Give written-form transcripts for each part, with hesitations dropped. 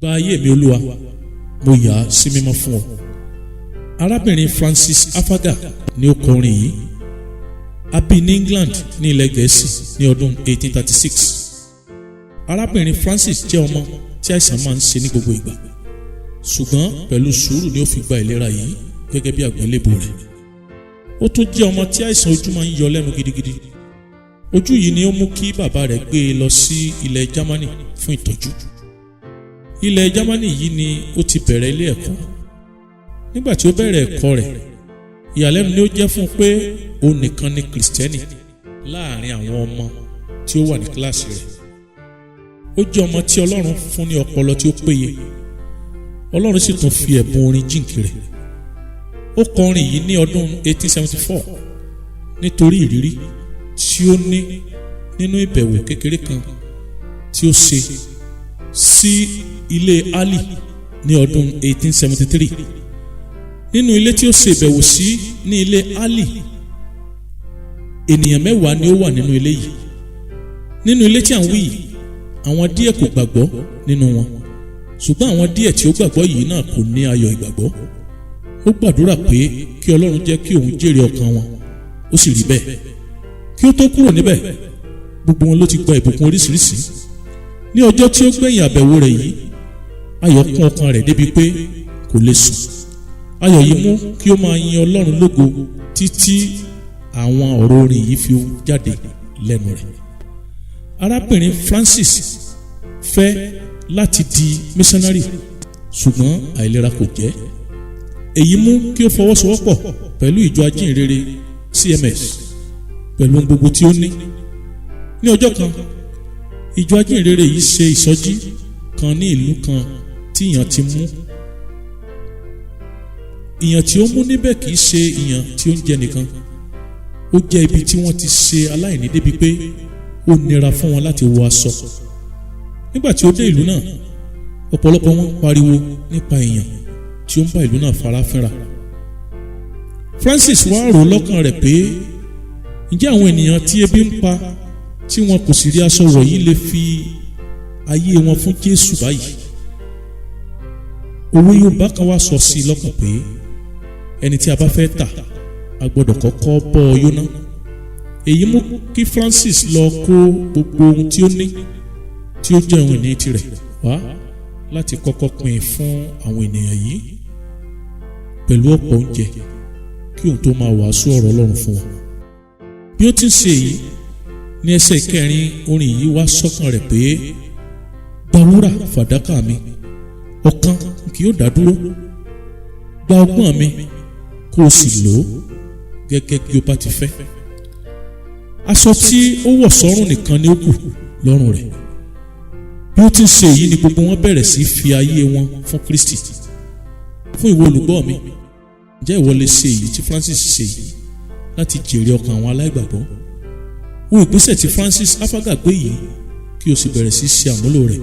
Gba ayé mi, Olúwa, mo yà á sí mímọ́ fún ọ. Arábìnrin Francis Afaga ni ó kọ orin yìí. A bí ní England ní ilẹ̀ Gẹ̀ẹ́sì ní ọdún 1836. Arábìnrin Francis jẹ́ ọmọ tí àìsàn máa ń ṣe ní gbogbo ìgbà, ṣùgbọ́n pẹ̀lú sùúrù ni ó fi gba ìlera yìí gẹ́gẹ́ bí àgbélébù rẹ̀. Ó tún jẹ́ ọmọ tí àìsàn ojú máa ń yọ lẹ́nu gidigidi. Ojú yìí ni ó mú kí bàbá rẹ̀ gbé e lọ sí ilẹ̀ Germany fún ìtọ́jú. Ilẹ̀ Germany yìí ni ó ti bẹ̀rẹ̀ ilé ẹ̀kọ́. Nígbà tí ó bẹ̀rẹ̀ ẹ̀kọ́ rẹ̀, ìyàlẹ́nu ni ó jẹ́ fún un pé òun nìkan ni Kìrìsìtẹ́nì láàrin àwọn ọmọ tí ó wà ní kíláàsì rẹ̀. Ó jẹ́ ọmọ tí Ọlọ́run fún ní ọpọlọ tí ó péye. Ọlọ́run sì tún fi ẹ̀bùn orin jíǹkì rẹ̀. Ó kọ orin yìí ní ọdún 1874 nítorí ìrírí tí ó ní nínú ìbẹ̀wò kékeré kan tí ó ṣe sí ilé Ali ní ọdún 1873. Nínú ilé tí ó ṣe ìbẹ̀wò sí ní ilé Ali, ènìyàn 10 ni ó wà nínú ilé yìí. Nínú ilé tí à ń wí yìí, àwọn díẹ̀ kò gbàgbọ́ nínú wọn, ṣùgbọ́n àwọn díẹ̀ tí ó gbàgbọ́ yìí náà kò ní ayọ̀ ìgbàgbọ́. Ó gbàdúrà pé kí Ọlọ́run jẹ́ kí òun jèrè ọkàn wọn. Ó sì rí bẹ́ẹ̀. Kí ó tó kúrò níbẹ̀, gbogbo wọn ló ti gba ìbùkún oríṣiríṣi. Ní ọjọ́ tí ó gbẹ̀yìn àbẹ̀wò rẹ̀ yìí, ayọ̀ kún ọkàn rẹ̀ débi pé kò lè sùn. Ayọ̀ yìí mú kí ó máa yin Ọlọ́run lógo títí àwọn ọ̀rọ̀ orin yìí fi jáde lẹ́nu rẹ̀. Arábìnrin Francis fẹ́ láti di missionary, ṣùgbọ́n àìlera kò jẹ́. Èyí mú kí ó fọwọ́sowọ́pọ̀ pẹ̀lú ìjọ ajíhìnrere CMS pẹ̀lú ohun gbogbo tí ó ní. Ní ọjọ́ kan, ìjọ ajíhìnrere yìí ṣe ìsọjí kan ní ìlú kan tí ìyàn ti mú. Ìyàn tí ó mú níbẹ̀ kì í ṣe ìyàn tí ó ń jẹ nìkan. Ó jẹ́ ibi tí wọ́n ti ṣe aláìní débi pé ó nira fún wọn láti wọ aṣọ. Nígbà tí ó dé ìlú náà, ọ̀pọ̀lọpọ̀ wọn pariwo nípa ìyàn tí ó ń bá ìlú náà fara fínra. Francis wá rò lọ́kàn rẹ̀ pé, ǹjẹ́ àwọn ènìyàn tí ebi ń pa, tí wọn kò sì rí aṣọ wọ̀nyí, lè fi ayé wọn fún Jésù báyìí? Òwe Yorùbá kan wá sọ sí i lọ́kàn pé ẹni tí a bá fẹ́ tà, a gbọ́dọ̀ kọ́kọ́ bọ́ ọ yóná. Èyí mú kí Francis lọ kó gbogbo ohun tí ó ní, tí ó jẹ́ ohun ìní tirẹ̀ wá, láti kọ́kọ́ pín fún àwọn ènìyàn yìí pẹ̀lú ọ̀pọ̀ oúnjẹ kí òun tó máa wàásù ọ̀rọ̀ Ọlọ́run fún wọn. Bí ó ti ń ṣe èyí ní, ẹsẹ̀ kẹrin orin yìí wá sọ́kàn rẹ̀ pé, "Gba wúrà fàdákà mi, ọ̀kan kì yóò dá dúró. Gba ọgbọ́n mi, kó o sì lò ó gẹ́gẹ́ bí o bá ti fẹ́." Aṣọ tí ó wọ̀ sọ́rùn nìkan ni ó kù lọ́rùn rẹ̀. Bí ó ti ń ṣe èyí ni gbogbo wọn bẹ̀rẹ̀ sí fi ayé wọn fún Kristi. Fún ìwọ olùgbọ́ mi, ǹjẹ́ ìwọ lè ṣe èyí tí Francis ṣe yìí láti jèrè ọkàn àwọn aláìgbàgbọ́? Wo ìgbésẹ̀ tí Francis Afaga gbé yìí, kí o sì bẹ̀rẹ̀ sí ṣe àmúlò rẹ̀.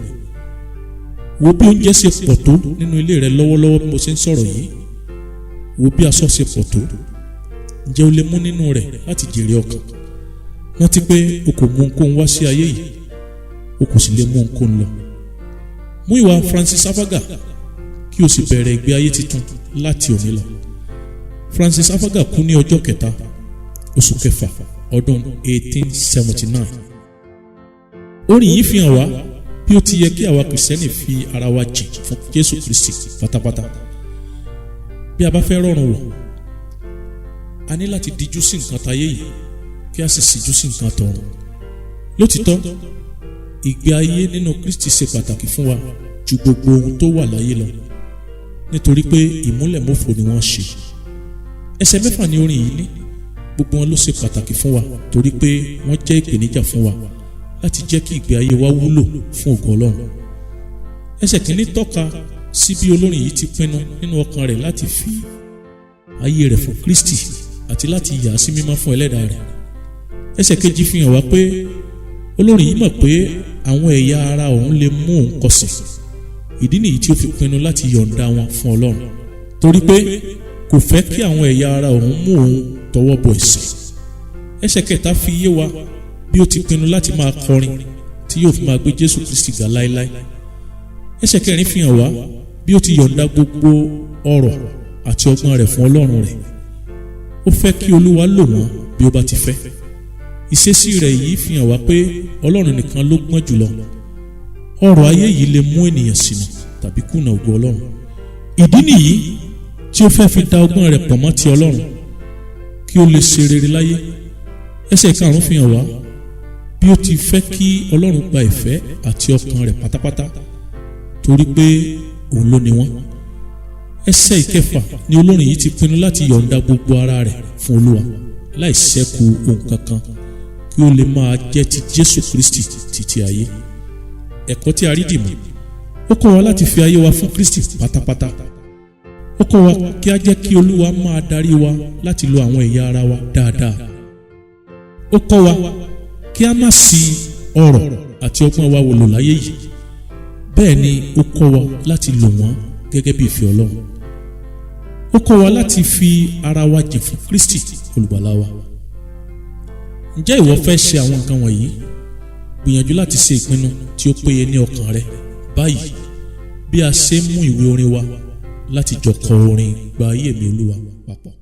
Wo bí oúnjẹ ṣe pọ̀ tó nínú ilé rẹ lọ́wọ́lọ́wọ́ bí mo ṣe ń sọ̀rọ̀ yìí. Wo bí aṣọ ṣe pọ̀ tó. Ǹjẹ́ o lè mú nínú rẹ̀ láti jèrè ọkàn? Rántí pé o kò mú ohunkóhun wá sí ayé yìí, o kò sì lè mú ohunkóhun lọ. Mú ìwà Francis Afaga kí o sì bẹ̀rẹ̀ ìgbé ayé tuntun láti òní lọ. Francis Afaga kú ní ọjọ́ 3, oṣù kẹfà, ọdún 1879. Orin yìí fi hàn wá bí ó ti yẹ kí àwa Kìrìsìtẹ́nì fi ara wa jìn fún Jésù Kristi pátápátá. Bí a bá fẹ́ rọ̀run wọ̀, a ní láti dijú sí nǹkan tayé yìí, kí a sì síjú sí nǹkan tọ̀run. Lótìtọ́, ìgbé ayé nínú Kristi ṣe pàtàkì fún wa ju gbogbo ohun tó wà láyé lọ, nítorí pé ìmúlẹ̀mófo ni wọ́n ṣe. Ẹsẹ̀ 6 ní orin yìí ní. Gbogbo wọn ló ṣe pàtàkì fún wa, torí pé wọ́n jẹ́ ìpèníjà fún wa láti jẹ́ kí ìgbé ayé wa wúlò fún ògo Ọlọ́run. Ẹsẹ̀ 1 tọ́ka sí bí olórin yìí ti pinnu nínú ọkàn rẹ̀ láti fi ayé rẹ̀ fún Kristi àti láti yà á sí mímọ́ fún Ẹlẹ́dàá rẹ̀. Ẹsẹ̀ 2 fi hàn wá pé olórin yìí mọ̀ pé àwọn ẹ̀yà ara òun lè mú òun kọsẹ̀. Ìdí nìyí tí ó fi pinnu láti yọ̀ǹda wọn fún Ọlọ́run, torí pé kò fẹ́ kí àwọn ẹ̀yà ara òun mú òun tọwọ́ bọ ẹ̀ṣẹ̀. Ẹsẹ̀ 3 fi yé wa bí ó ti pinnu láti máa kọrin tí yóò fi máa gbé Jésù Kristi ga láéláé. Ẹsẹ̀ kẹrin fi hàn wá bí ó ti yọ̀ǹda gbogbo ọrọ̀ àti ọgbọ́n rẹ̀ fún Ọlọ́run rẹ̀. Ó fẹ́ kí Olúwa lò wọ́n bí ó bá ti fẹ́. Ìṣesí rẹ̀ yìí fi hàn wá pé Ọlọ́run nìkan ló gbọ́n jùlọ. Ọrọ̀ ayé yìí lè mú ènìyàn ṣìnà tàbí kùnà ògo Ọlọ́run. Ìdí nìyí tí ó fẹ́ fi da ọgbọ́n rẹ̀ pọ̀ mọ́ ti Ọlọ́run kí ó lè ṣe rere láyé. Ẹsẹ̀ karùn-ún fi hàn wá bí ó ti fẹ́ kí Ọlọ́run gba ìfẹ́ àti ọkàn rẹ̀ pátápátá, torí pé òun ló ní wọ́n. Ẹsẹ̀ ìkẹfà ni olórin yìí ti pinnu láti yọ̀ǹda gbogbo ara rẹ̀ fún Olúwa láì ṣẹ́kù ohun kankan, kí ó lè máa jẹ́ ti Jésù Kristi títí ayé. Ẹ̀kọ́ tí a rí dìmú: ó kọ́ wa láti fi ayé wa fún Kristi pátápátá. Ó kọ́ wa kí a jẹ́ kí Olúwa máa darí wa láti lo àwọn ẹ̀yà ara wa dáadáa. Ó kọ́ wa kí a má ṣì ọrọ̀ àti ọgbọ́n wa wò lò láyé yìí. Bẹ́ẹ̀ ni ó kọ́ wa láti lò wọ́n gẹ́gẹ́ bí ìfẹ́ Ọlọ́run. Ó kọ́ wa láti fi ara wa jìn fún Kristi olùgbàlà wa. Ǹjẹ́ ìwọ fẹ́ ṣe àwọn nǹkan wọ̀nyí? Gbìyànjú láti ṣe ìpinnu tí ó péye ní ọkàn rẹ báyìí bí a ṣe ń mú ìwé orin wa láti jọ kọ orin "Gba Ayé Mi Olúwa" papọ̀.